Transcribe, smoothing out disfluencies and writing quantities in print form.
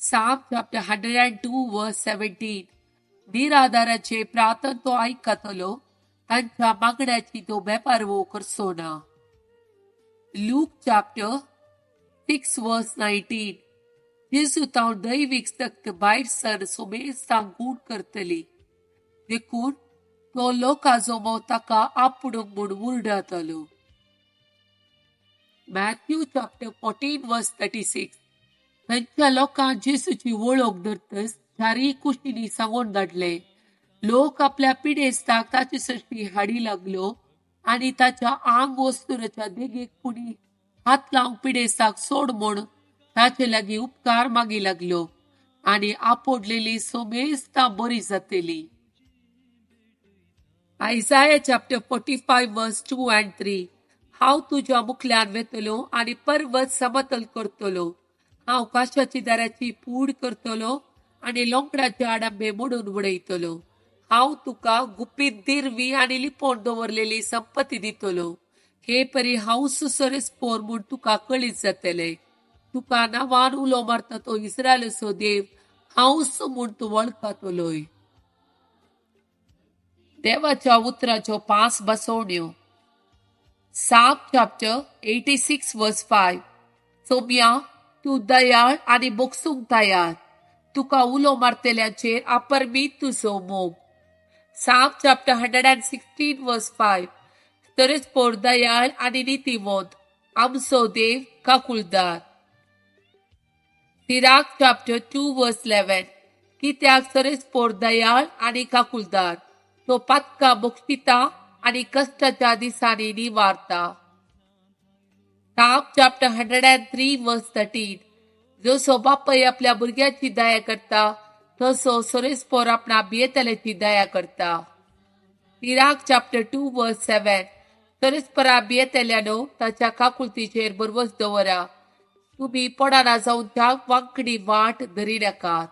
Psalm chapter 102 verse 17. निराधाराचे प्रार्थन तो आयकतलो, तांच्या मागण्याची तो बेपारवो करचो ना. Luke chapter 6 verse 19. जेजू तावन दैवीक शक्त भायर सर सुमेस्तांक गूण करतली, देखून तो लोकां जमो ताका आपुडूंक म्हूण उरडातलो. Matthew chapter 14 verse 36. थंयच्या लोकांक जेजूची वळख धरतच चारीय कुशींनी सांगून धाडले. लोक आपल्या पिडेस्ताक ताचे सरशी हाडी लागलो आनी ताच्या आंग वस्तुराच्या देगेक पुणी हात लावंक पिडेस्ताक सोड म्हूण ताचे लागीं उपकार मागी लागलो आनी आपोडलेली सोमेस्तां बरी जातली. Isaiah chapter 45 verse 2 and 3. हांव तुज्या मुखल्यान वेतलो आनी पर्वत समतल करतलो. हांव काशाची दाराची पूड करतलो आनी लोंकडाचे आडंबे मोडून उडयतलो. हांव तुका गुपीत दिरवी आनी लिपोवन दवरलेली संपत्ती दितलो. हे परी हांव सुसरेस्पोर म्हूण तुका कळीत जातले. तुका नांवान उलो मारता तो इस्रायलाचो देव हांवच म्हूण तूं वळखतलोय. देवाच्या उतराच्यो पांच बसवण्यो. Psalm chapter 86 verse 5. सोम्या, तूं दयाळ आनी बोगसूंक तयार. तुका उलो मारतल्यांचेर अपरमीत तुजो मोग. Psalm chapter 116 verse 5. तरेस्पोर दयाळ आनी नितीवंत, आमचो देव काकुळदार. Sirach chapter 2 verse 11. कित्याक सरेस्पोर दयाळ आनी काकुळदार, तो पातका बोगशिता आनी कश्टाच्या दिसांनी निवारता. Psalm chapter 103 verse 13. जसो बापय आपल्या भुरग्याची दया करता, तसो सरेस्पोर आपणा भियेतल्याची दया करता. Sirach chapter 2 verse 7. सरेस्परा भियेतल्यानो, ताच्या काकुळतीचेर भरवस दवरा. तुमी पडना जावन त्या वांकडी वाट धरी नाकात.